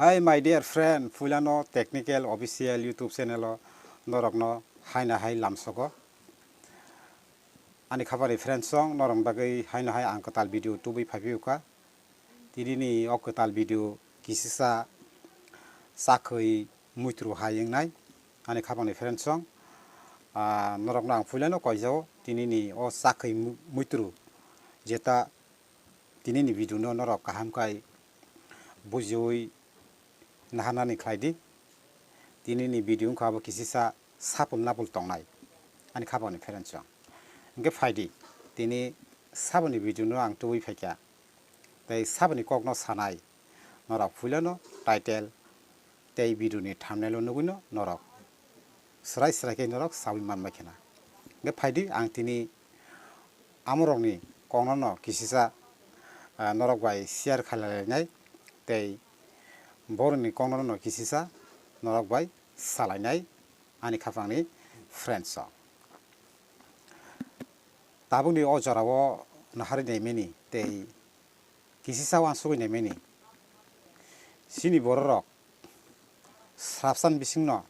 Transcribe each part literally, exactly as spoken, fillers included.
Hi my dear friend, puilano Technical Official YouTube channel o norokno haino hai lamsogo. Ani khapani friends song norok bagwi haino hai ang kwtal video tubui phaiphiyukha. Tinini o kwtal video kisisa chakhwi muitru hai wngnai ani khapani friends song. Ah, norokno ang puilano koijao tinini o chakhwi mu-, muitru jeta tinini video no norok kaham khai bujiui naharnani khlai di. Tinini video wngkha abo kisisa sapul napul tongnai ani khapani friends song. Hwnkhe phai di, tini saboni video no ang tubui phaikha. Tei saboni kokno sanai norok puilano title tei video ni thumbnail o nugwino norok swrai swrai khe norok saui manbai khena. Hwnkhe phai di, ang tini amorokni kokno no kisisa, ah, norok bai share khlai lainai tei borokni kokno no kisisa norok bai salainai ani khapangni friends rok. Tabukni o jorao naharwi naimani tei kisisa uansugwi naimani. Chini bororok srapsan bisingno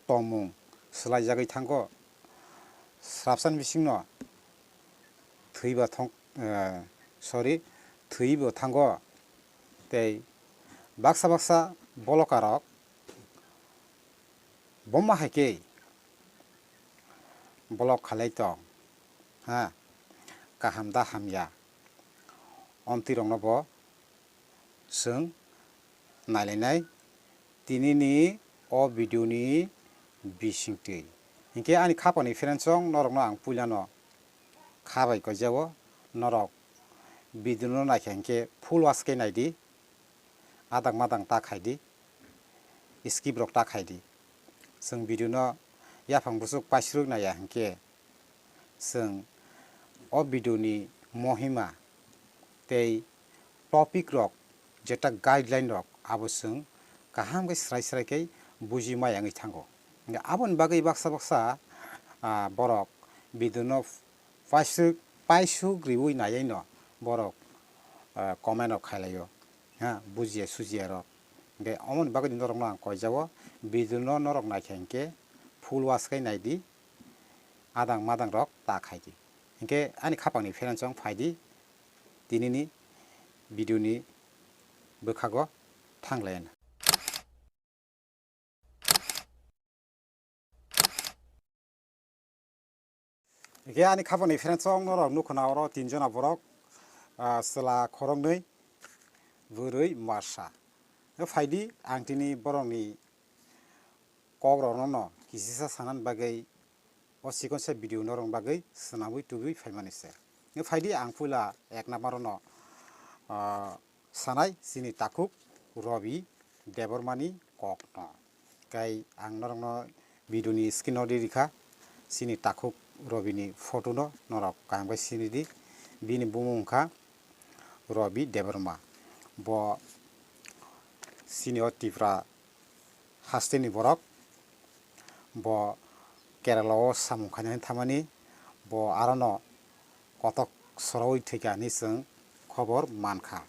tongmung swlaijagwi thango, srapsan bisingno thwiba thong-, eh, sorry, thwibo thango, tei baksa baksa bolokarok bomma hai khe block khalai tong, ha, kaham da hamya, omtwi rokno bo chwng nailainai tinini o video ni bisingtwi. Hinkhe ani khapani friends song norokno ang puilano kha bai koijao, norok video no naikha hinkhe full watch khe naidi, adang madang ta khaidi, skip rok ta khaidi. Chwng video no yaphang bwswk paisrwk naiya hinkhe chwng o video ni mohima tei topic rok jeta guideline rok abo chwng kaham khe swrai swrai khe buji maya wngwi thango. Aboni bagwi baksa baksa, ah, borok video no paisuk, paisuk riui naiyaino borok, ah, comment rok khailaio, ha, bujiya sujiya rok. Hingke omoni bagwi norokno ang koijao, video no norok naikha hinkhe full watch khai naidi, adang madang rok ta khaidi. Hinkhe ani khapangni friends rok phaidi, tinini video ni bwkhago thanglaina. Hingke ani khapangni friends rok norok nukho na oro tinjona borok, ah, chwla khoroknwi, bwrwi, masa. Phaidi ang tini borokni kokrokno no kisisa sanani bagwi o chikonsa video norokni bagwi swnamwi tubui phaimani se. Phaidi ang puila ek number no, ah, sanai chini takhuk Robi Debbarmani kokno. Kai ang norokno video ni screen o ri rikha chini takhuk Robi ni photo no norok kaham khe sini di. Bini bumung wngkha Robi Debbarma. Bo chini o Tripura hasteni borok. Bo Kerala o samung khainani thamani bo arono kotok sorowi thwikha hinwi chwng khobor mankha.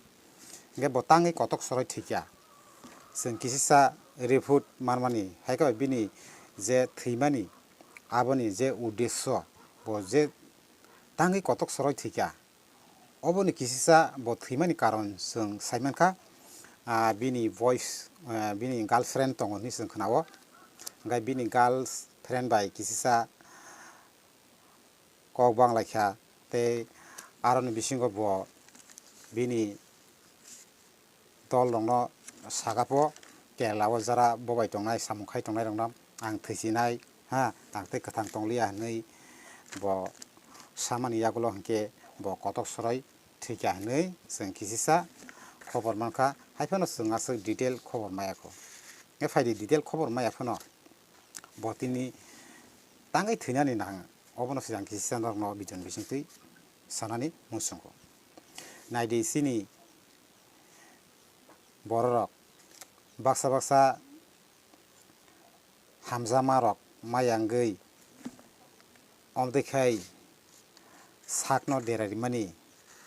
Hingkhe bo tangwi kotok sorowi thwikha. Chwng kisisa report manmani, hai khe bini je thwimani aboni je uddesyo, bo je tangwi kotok sorowi thwikha. Oboni kisisa bo thwimani karon chwng saimankha, ah, bini boys, ah, bini girlfriend tongo hinwi chwng khnao. Hingkhe bini girlfriend bai kisisa kok banglaikha tei aroni bisingo bo bini dol rokno saka po, Kerala o jara bobai tongnai, samung khai tongnai rokno ang thwisinai, ha, ang tei kwthang tongliya hinwi bo samani yagulo hinkhe bo kotok soroi thwikha hinwi chwng kisisa khobor mankha, haiphano chwng aswk detail khobor maya kho. Hwnkhe phaidi detail khobor maya phano bo tini tangwi thwinani nang, obono se ang kisisa norokno bijon bisingtwi sanani muchungo. Naidi chini bororok baksa baksa hamjakmarok maya wngwi, omtwi khai sakno dera rimani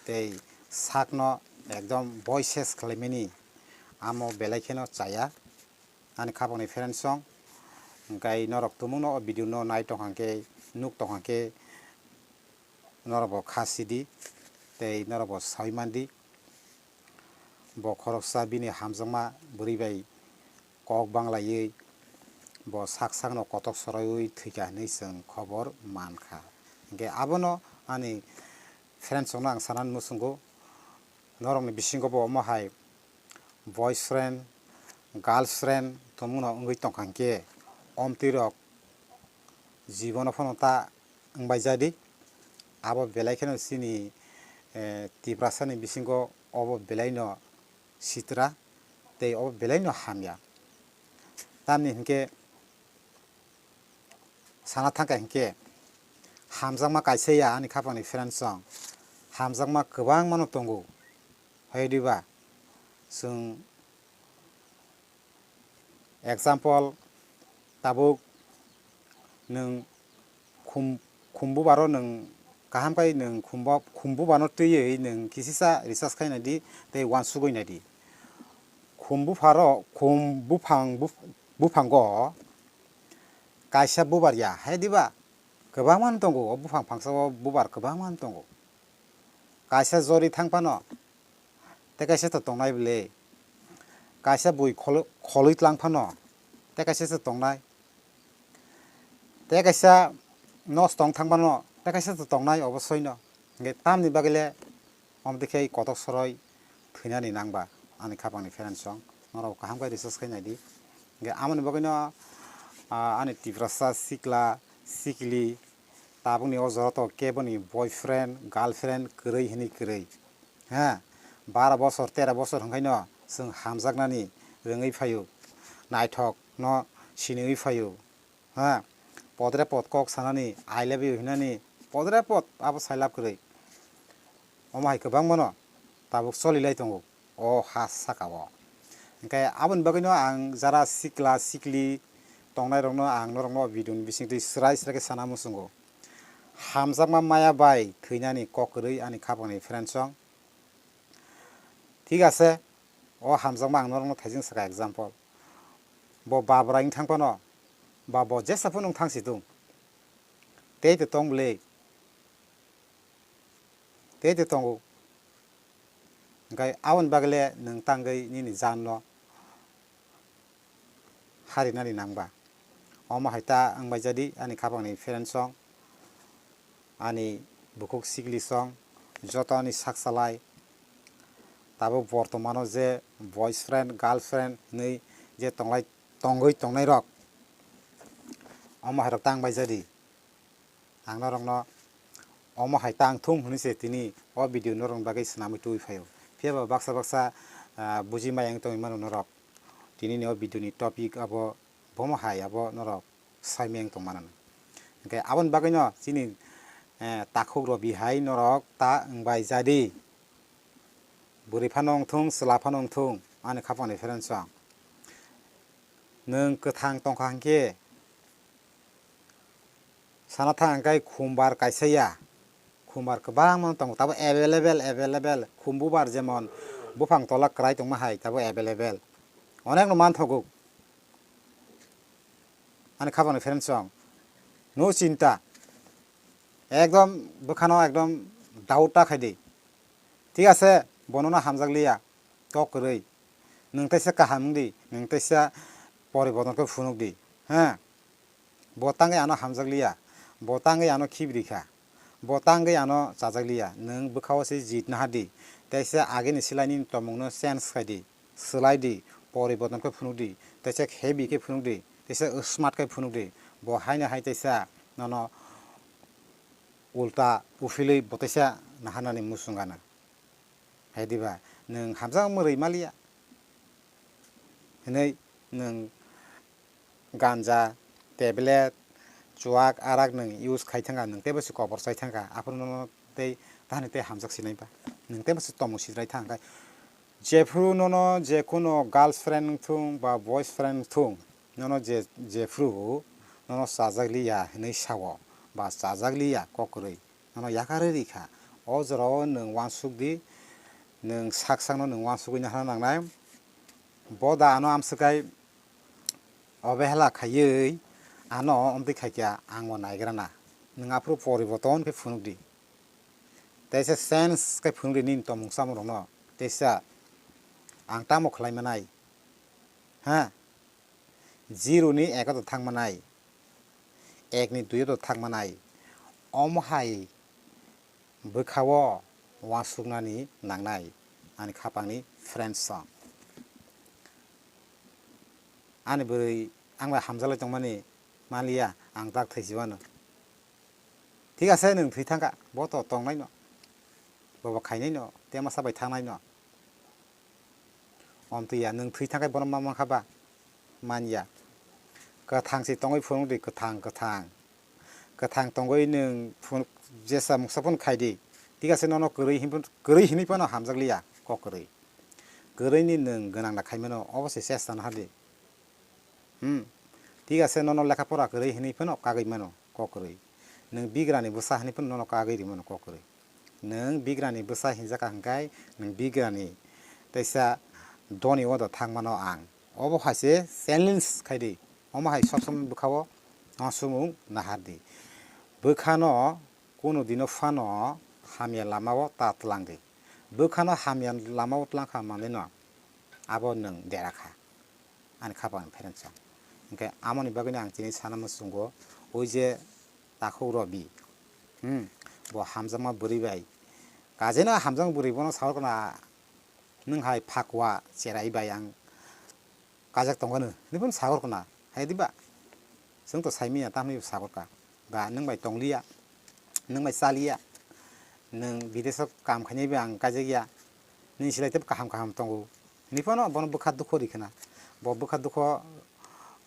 tei sakno ekdom boi ses khlaimani, amo belai kheno chaya. Ani khapangni friends song, hwnkhe norok tumungno o video no nai tongkha khe, nuk tongkha khe, norok bo kha sidi tei norok bo saui mandi. Bo khoroksa bini hamjakma bwrwi bai kok banglaiwi bo sak sakno kotok soroiwi thwikha hwnwi chwng khobor mankha. Hwnkhe abono ani friends rokno ang sanani muchungo, norokni bisingo bo omo hai boyfriend, girlfriend tongmano wngwi tongkha hwnkhe, omtwi rok jibono phano ta wngbai jadi. Abo belai kheno chini, eh, Tiprasani bisingo obo belaino sitra tei obo belaino hamya. Tamni hwnkhe sana thangkha hwnkhe, hamjakma kaisa ya ani khapangni friends song, hamjakma kwbangmano tongo. Hai diba? Chwng example, tabuk nwng khum-, khum bubaro nwng kaham khai nwng khumbo-, khum bubano twiwi nwng kisisa research khai naidi tei uansugwi naidi. Khum bupharo, khum buphang, buph-, buphango kaisa bubar ya, hai diba? Kwbangma wng tongo, o buphang phangsao bubar kwbangma wng tongo. Kaisa jori thang phano, tei kaisa to tongnai bwle. Kaisa bui kholo-, kholwi tlang phano, tei kaisa to tongnai. Tei kaisa nos tong thang phano, tei kaisa to tongnai obosoino. Hwnkhe tamni bagwile omo twi khe kotok soroi thwinani nangba ani khapangni friends song. Norok kaham khe research khai naidi. Hwnkhe amoni bagwino, ah, ani Tiprasa sikla, sikli, tabukni o jora to keboni boyfriend, girlfriend kwrwi hwnwi kwrwi. Ha, bara bosor, tera bosor hwnkhaino chwng hamjaknani rwngwi phaio, naithokno siniwi phaio. Ha, podre pod kok sanani, "I love you" hinani podre pod abo sailab kwrwi. Omo hai kwbangmano tabuk cholilai tongo o ha sakao. Hwnkhe aboni bagwino ang jara sikla sikli tongnairokno ang norokno o video ni bisingtwi swrai swrai khe sana muchungo. Hamjakma maya bai thwinani kok kwrwi ani khapangni friends song. Thik ase, o hamjakma ang norokno thaijing saka example. Bo babra wng thang phano, ba bo jesa phano wng thang si tung. Tei to tong bwle. Tei to tongo. Hwnkhe aboni bagwile nwng tangwi nini janno harinani nangba. Omo hai ta wngbai jadi ani khapangni friends song, ani bukhuk sikli song, joto ani sak salai. Tabuk bortomano je boyfriend, girlfriend hinwi je tonglai, tongwi tongnairok, omo hairok ta wngbai jadi. Ang norokno omo hai tang thung hwnwi se tini o video norokni bagwi swnamwi tubui phaio. Phiya ba baksa baksa, ah, buji maya wng tongwi mano norok. Tini ni o video ni topic abo bomo hai abo norok sai meng tong mano. Hwnkhe aboni bagwino chini, eh, takhuk rok bihai norok ta wngbai jadi. Bwrwi phano wng thung, chwla phano wng thung, ani khapangni friends song. Nwng kwthang tongkha hwnkhe, sana thang hwnkhe khumbar kaisa ya, khumbar kwbangma tong, tabuk available, available, khum bubar jemon buphang tola kwrai tongma hai tabuk available, onekno manthogo. Ani khapangni friends song, no chinta, ekdom bwkhano ekdom doubt ta khaidi. Thik ase, bonono hamjakliya, kok kwrwi. Nwng teisa kaham wngdi, nwng teisa poriborton khe phunukdi. He? Bo tangwi ano hamjakliya, bo tangwi ano khibrikha, bo tangwi ano chajakliya. Nwng bwkhao se jit nahardi, teisa agini silaini tomungno change khaidi, swlaidi, poriborton khe phunukdi, teisa heavy khe phunukdi, teisa smart khe phunukdi. Bo haino hai teisa nono ulta uphilwi bo teisa naharnani muchung gana. Hai diba, nwng hamjakma mwrwi maliya hinwi nwng ganja, tablet, chuak, arak nwng use khai thangkha, nwng teibo se kobor chai thangkha, aphuru nono tei tahani tei hamjak sinai ba, nwng teibo se tomung sidrai thangkha. Jephuru nono jekhuno girlfriend wngthung ba boyfriend wngthung, nono je, jephuru nono chajakliya hinwi sao ba chajakliya kok kwrwi, nono yakarwi rikha. O jorao nwng uansuk di, nwng sak sakno nwng uansugwi nahana nangnai. Bo da ano amswk khai obehela khaiwi ano omtwi khaikha, ang bo naigrana. Nwng aphuru poriborton khe phunukdi. Teisa sense khe phunukdi nini tongmung samungrokno. Teisa ang tamo khlai manai? Ha? Zero ni eko to thang manai. Ek ni dui o to thang manai. Omo hai bwkha-o uansuknani nangnai ani khapangni friends song. Ani bwrwi ang bai hamjaklai tongmani manliya, ang tak thwi si mano. Thik ase, nwng thwi thangkha, bo to tongnaino, bo bo khainaino, tei masa bai thangnaino. Omtwi ya, nwng thwi thangkhai bono ma mankha ba? Manya. Kwthang se tongwi phunukdi, kwthang, kwthang. Kwthang tongwi nwng phun-, jesa mungsa phano khaidi. Thik ase, nono kwrwi hin-, kwrwi hinwi phano hamjakliya, kok kwrwi. Kwrwini nwng gwnang da khaimano, obo se chesta no hardi. Hmm. Thik ase, nono lekha pora kwrwi hinwi phano kagwi mano, kok kwrwi. Nwng bigrani bwsa hinwi phano nono kagwi rwi mano, kok kwrwi. Nwng bigrani bwsa hinjak kha hwnkhe nwng bigrani teisa doni o da thang mano ang. Obo hai se challenge khai di. Omo hai sob somoi bwkha-o uansukmung nahar di. Bwkha no kunu dino phano hamya lama o ta tlang di. Bwkha no hamya lama o tlang kha manwi no abo nwng dera kha. Ani khapang ni friends song. Hwnkhe amoni bagwino ang tini sana muchungo, oi je takhuk Robi, hmm, bo hamjakma bwrwi bai, kajeino hamjakma bwrwi bono sahor khna, nwng hai phakwa cherai bai ang kajak tongkha nw, hinwi phano sahor khna, hai diba? Chwng to sai manya, tamni sahor kha. Ba nwng bai tongliya, nwng bai chaliya, nwng bidesh o kam khainai bai ang kaijakya, nini silai tei kaham kaham tongo, hinwi phano bono bwkha dukho ri khna. Bo bwkha dukho,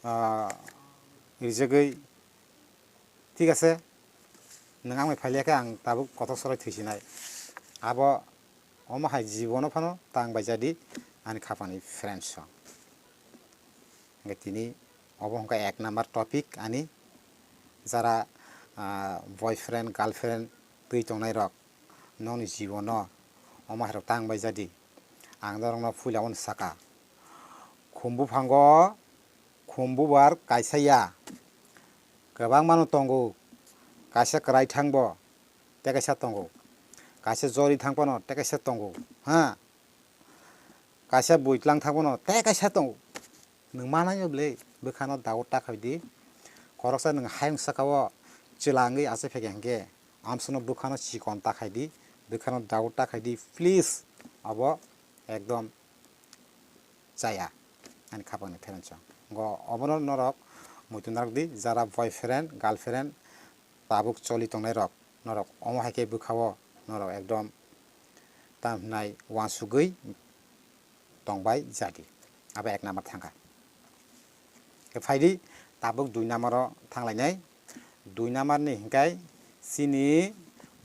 ah, rijagwi, thik ase, nwng ang bai phailiya khe ang tabuk kotor sorai thwisinai. Abo omo hai jibono phano tang bai jadi ani khapangni friends song. Hwnkhe tini obo hwnkha ek number topic ani, jara, ah, boyfriend, girlfriend twi tongnai rok nokni jibono omo hai rok tang bai jadi. Ang norokno puila ono saka, khum buphango khum bubar kaisa ya, kwbangma no tongo, kaisa kwrai thangbo tei kaisa tongo, kaisa jori thang phano tei kaisa tongo, ha. Kaisa bui tlang thang phano tei kaisa tongo. Nwng manai o bwle bwkhano dago ta khai di. Khoroksa nwng hayung saka o chwla wngwi achai phaikha hwnkhe, amsano bwkhano chikon ta khai di, bwkhano dago ta khai di, please. Abo ekdom chaya ani khapangni friends song. Go obono norok muitu narwk di, jara boyfriend, girlfriend tabuk choli tongnai rok, norok omo hai khe bwkha o norok ekdom tam hwnai uansugwi tongbai jadi. Abo ek number thangkha. Khe phaidi tabuk dui number o thanglainai. Dui number ni hwnkhe chini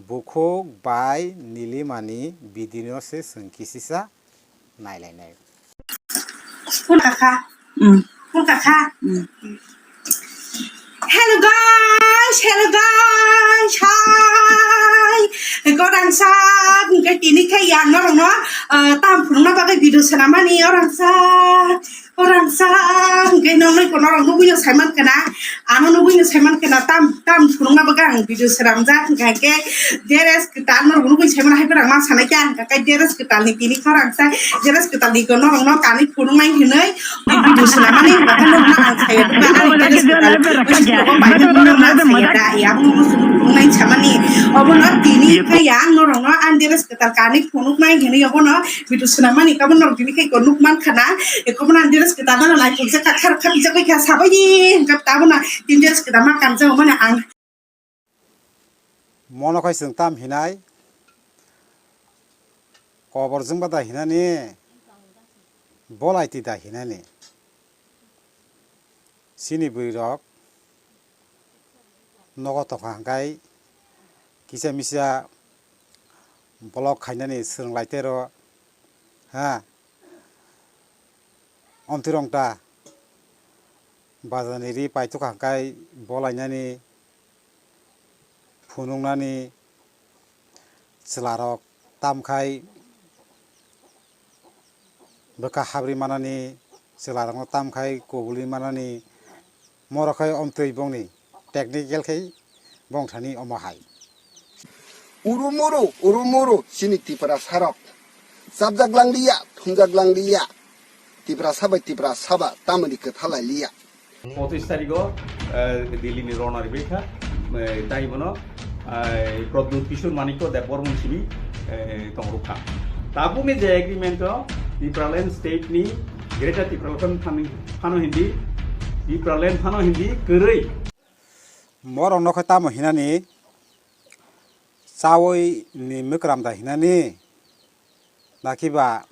bukhuk bai Nilimani video no se chwng kisisa nailainai. Phone kakha. Hmm. Phone kakha. Hmm. Hello guys, hello guys, hi. Gorang sa, hingke tini khe yang norok no, ah, tam phunukna bagwi video swnamani orang sa, orang sa, hingke norok no norok nugwi no saiman kana, ano nugwi no saiman kana tam, tam phunukna bagwi ang video swnamjak hingke, hingke dress kwtal norok nugwi saiman hai borok ma sanai khe ang kakai dress kwtal ni tini khorang sa, dress kwtal ni norok no kanwi phunuknai hinwi. Video swnamani hwnba khe norokno ang saya, hwnba ang dress kwtal, busi rogo bai norokno ang saya da, ya, busi phunuknai samani. Obono tini khe yang norokno ang dress kwtal kanwi phunuknai hinwi obono video swnamani, kabo norok tini khe nukman khana, ekobono ang dress kwtal no nai phunukjak kha, khar kha bijak bai kha sabai di, hwnkhe tabono tini dress kwtal ma kanjak mani ang. Mono khai chwng tam hinai, kobor jwngba da hinani, bolai twi da hinani. Chini bwrwi rok nogo tongkha hwnkhe kisa misa vlog khainani swrwng lai tero, ha. Omtwi rwng ta, bazar ni ri paithok kha hwnkhe bolainani, phunuknani, chwla rok tam khai bwkha habri manani, Chwlarokno tamkhai kubuli manani, moro khai omtwi bongni technical khai bongthani omo hai. Urumuru, urumuru, chini Tiprasarok. Chapjak langliya, thumjak langliya. Tiprasa bai Tiprasa ba, tamoni kwtha lailiya. Pochis tarigo, eh, Delhi ni rona ribekha, eh, tai bono, eh, Pradyut Kishore Manikya Debbarman simi, eh, tongrokha. Tabukni je agreement o Tipraland state ni Greater Tipraland phano, phano hindi, Tipraland phano hindi kwrwi. Morok nokho tamo hinani, chawi ni mwkram da hinani, nakiba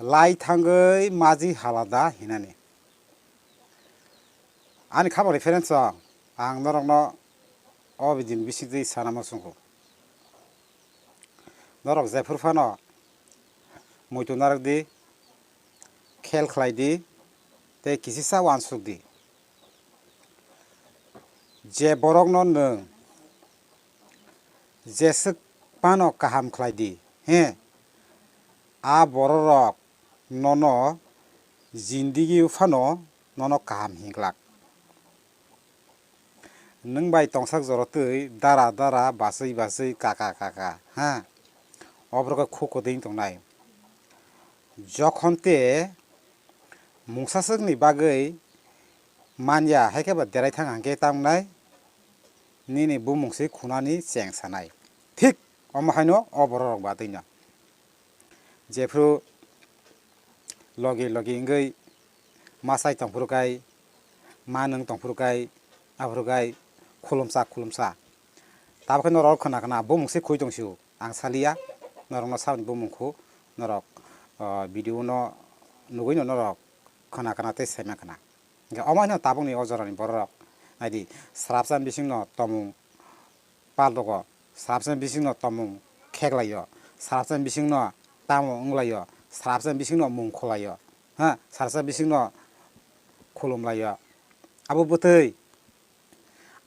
lai thangwi maji hala da hinani. Ani khabang reference o ang norokno o bidin bisingtwi sana muchungo. Norok jephuru phano muitu narwk di, khel khlai di, tei kisisa uansuk di. Je borokno nwng jeswk phano kaham khlai di, he, a bororok nono jindigi phano nono kaham hinglak. Nwng bai tongsak jora twi dara dara, bachwi bachwi, kaka kaka, ha? Oborok khe khuk kwtwi wng tongnai. Jokhon te mungsaswkni bagwi manya, hai khe ba derai thang hang khe ta wngnai, nini bumung se khunani cheng sanai. Thik omo haino o bororok ba twi no. Jephru logi logi wngwi machai tongphuru kai, ma nwng tongphuru kai, aphuru kai khulumsa khulumsa. Tabukhe norok khwna khwna bumung se khui tongsio, ang saliya, norokno saboni bumung khu norok, o, video no nugwino norok khwna khwna tei saima khwna. Hwnkhe omo haino tabukni o jorani bororok naidi, srapsa bisingno tomung paltogo, srapsa bisingno tomung kheklaio, srapsa bisingno tamo wnglaio, srapsa bisingno mung khwlaio, ha, srapsa bisingno khulumlaio. Abo bwtwi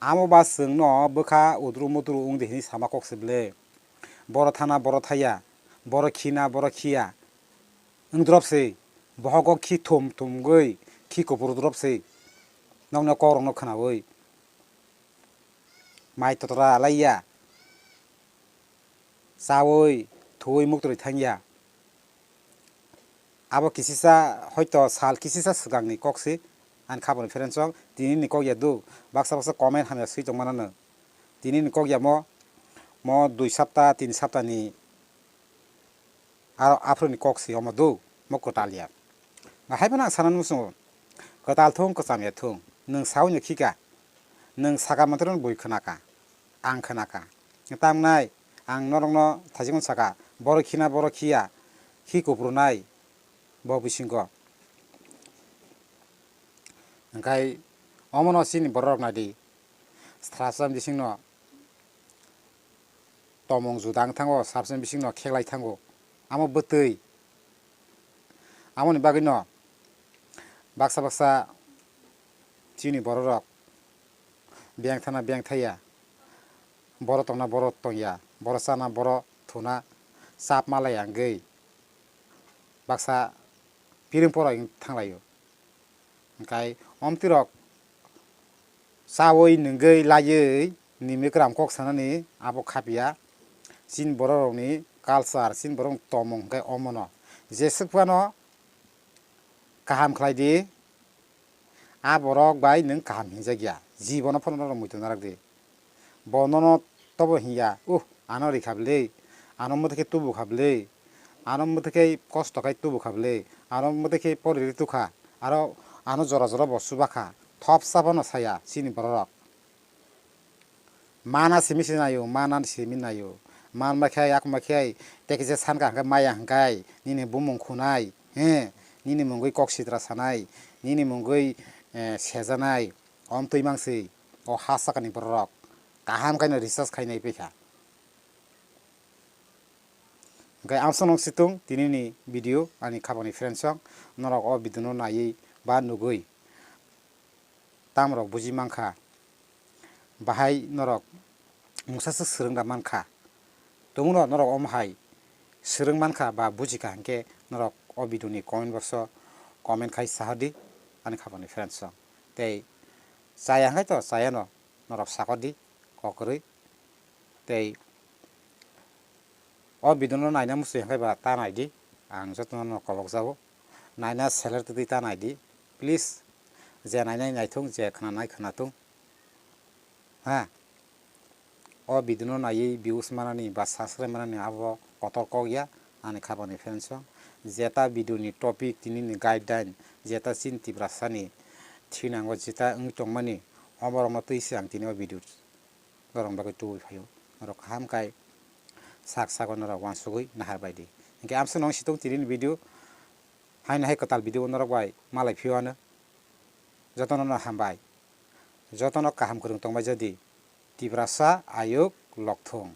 amo ba chwngno bwkha udru mudru wng di hwnwi sama kok se bwle. Boro thana boro thaya, boro khina boro khiya wng drop se, bohogo khi thum thumgwi khi kupur drop se, nokni kokrokno khwnawi. Mai totra laiya, chawi thuwi muktwi thangya. Abo kisisa, hoito sal kisisa swkangni kok se, ani khaboni friends rok, tini ni kok ya do, baksa baksa comment hamya swi tongmano no. Tini ni kok ya mo, mo dui sapta, tin sapta ni aro aphuru ni kok se omo do, mo kwtal ya. Hai phano ang sanani muchungo, kwtal thung, kwcham ya thung, nwng sawi no khika, nwng saka mantra no bui khwnaka, ang khwnaka. Tamnai, ang norokno thaichikno saka, boro khina, boro khiya, khi kuprunai, bo bisingo. Hwnkhe omono chini bororok naidi, srapsa bisingno tomung juda wng thango, srapsa bisingno kheklai thango, amo bwtwi. Amoni bagwino baksa baksa chini bororok beng thana beng thaya, boro tongna boro tongya, boro chana boro thuna, chap malai wngwi baksa piring poro wng thanglaio. Hwnkhe omtwirok chawi nwngwi laiwi ni mikram kok sanani abo khapya. Chini bororokni culture, chini borokni tomung hwnkhe omono. Jeswk phano kaham khlai di, a borok bai nwng kaham hinjak ya, jibono phano norok muitu narak di. Bo nono tobo hinya, uh, ano rikha bwle, ano mwtwkhe tubu kha bwle, ano mwtwkhe kosto khai tubu kha bwle, ano mwtwkhe pori ri tukha, aro ano jora jora bo chuba kha, thopsa bono saya chini bororok. Mana simi se naio, mana simi naio, man ma khe, yak ma khe, tei kisa san kha hwnkhe maya hwnkhe, nini bumung khunai, he, nini mungwi kok sitra sanai, nini mungwi, eh, sejanai. Om twi mang se o ha sakani bororok kaham khaino research khainai pekha. Hwnkhe amsonok situng tinini video ani khabangni friends rok norok o video no naiwi ba nugwi tamrok buji mankha, bahai norok mungsa swk swrwng da mankha. Tongno norok omo hai swrwng mankha ba bujikha hwnkhe norok o video ni comment box o comment khai sahadi ani khapangni friends rok. Tei chaya hwnkhe to chayano norok sakhadi kokrwi. Tei o video no naina muchung hwnkhe ba ta naidi, ang jotono no kobok jago, naina seler twtwi ta naidi please, je nainai naithung, je khnanai khnathung. Ha, o video no naiwi views manani ba subscribe manani abo kotor kok ya ani khapangni friends rok. Jeta video ni topic, tini ni guideline, jeta chini Tiprasa ni thinango jeta wngwi tongmani, oborokno twi se ang tini o video norokni bagwi tubui phaio. Norok kaham khai sak sago norok uansugwi nahar baidi. Hinkhe amsuk nong situng tini ni video, haino hai kwtal video norok bai malai phiyano. Jotono no hambai. Jotono kaham kwrwng tongbai jadi. Tiprasa ayuk lokthung.